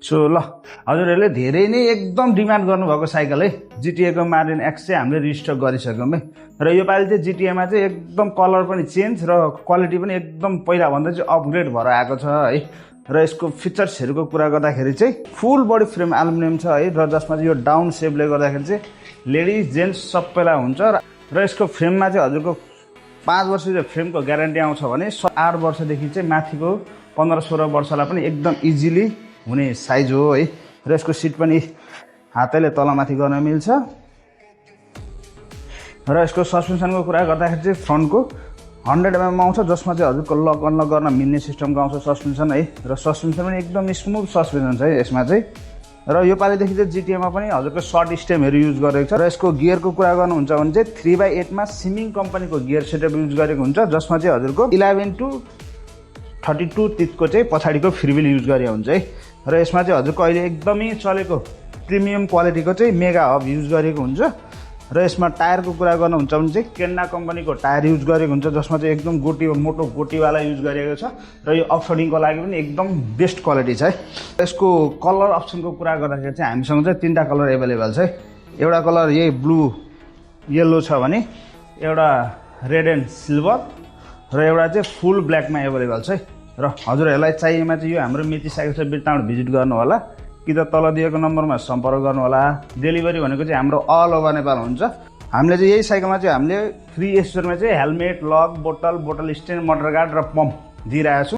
so ल हजुरहरूले धेरै नै एकदम डिमान्ड गर्नुभएको साइकल है जिटिएको मार्टिन एक्स चाहिँ हामीले रिस्टक गरिसक्यौँ है र योपालि चाहिँ जिटिएमा चाहिँ एकदम कलर पनि चेन्ज र क्वालिटी पनि एकदम पहिलाभन्दा चाहिँ अपग्रेड भएर आएको छ है र यसको फिचर्सहरूको कुरा गर्दाखेरि चाहिँ फुल बडी फ्रेम एल्युमिनियम छ है र जसमा चाहिँ यो डाउन सेपले गर्दाखेरि चाहिँ लेडिज जेन्ट्स सबैलाई हुन्छ र यसको फ्रेममा चाहिँ हजुरको 5 वर्ष चाहिँ फ्रेमको ग्यारेन्टी आउँछ भने 8 वर्षदेखि चाहिँ माथिको 15-16 वर्षलाई पनि एकदम इजिली हुने साइज हो है र यसको सिट पनि हातैले तलमाथि गर्न मिल्छ र यसको सस्पेन्सनको कुरा गर्दाखेरि चाहिँ फ्रन्टको 100 mm आउँछ जसमा चाहिँ हजुरको लक अनलक गर्न मिल्ने सिस्टमको आउँछ सस्पेन्सन है र सस्पेन्सन पनि एकदम स्मुथ सस्पेन्सन छ है यसमा चाहिँ र योपालिदेखि चाहिँ जिटिएमा पनि हजुरको सर्ट स्टेमहरू युज गरेको छ र यसको गियरको कुरा गर्नुहुन्छ भने चाहिँ 3/8 मा सिमिङ कम्पनीको गियर सेटअप युज गरेको हुन्छ जसमा चाहिँ हजुरको 11 to 32 तितको चाहिँ पछाडिको फ्रीव्हील युज गरे हुन्छ है र यसमा चाहिँ हजुरको अहिले एकदमै चलेको प्रिमियम क्वालिटीको चाहिँ मेगा हब युज गरेको हुन्छ र यसमा टायरको कुरा गर्नुहुन्छ भने चाहिँ केन्ना कम्पनीको टायर युज गरेको हुन्छ जसमा चाहिँ एकदम मोटो गोटीवाला युज गरिएको छ र यो अफरोडिङको लागि पनि एकदम बेस्ट क्वालिटी छ है यसको कलर अप्सनको कुरा गर्दाखेरि चाहिँ हामीसँग चाहिँ 3टा कलर एभाइलेबल छ है एउटा कलर यही ब्लू येलो छ भने एउटा रेड एन्ड सिल्भर र एउटा चाहिँ फुल ब्ल्याकमा एभाइलेबल छ है र हजुरहरूलाई चाहिएमा चाहिँ यो हाम्रो मेची साइकल सप बिर्ताबाट भिजिट गर्नु होला कि त तल दिएको नम्बरमा सम्पर्क गर्नु होला डेलिभरी भनेको चाहिँ हाम्रो अल ओभर नेपाल हुन्छ हामीले चाहिँ यही साइकलमा चाहिँ हामीले फ्री एसेसरीमा चाहिँ हेलमेट लक बोतल स्ट्यान्ड मटर गार्ड र पम्प दिइरहेको छु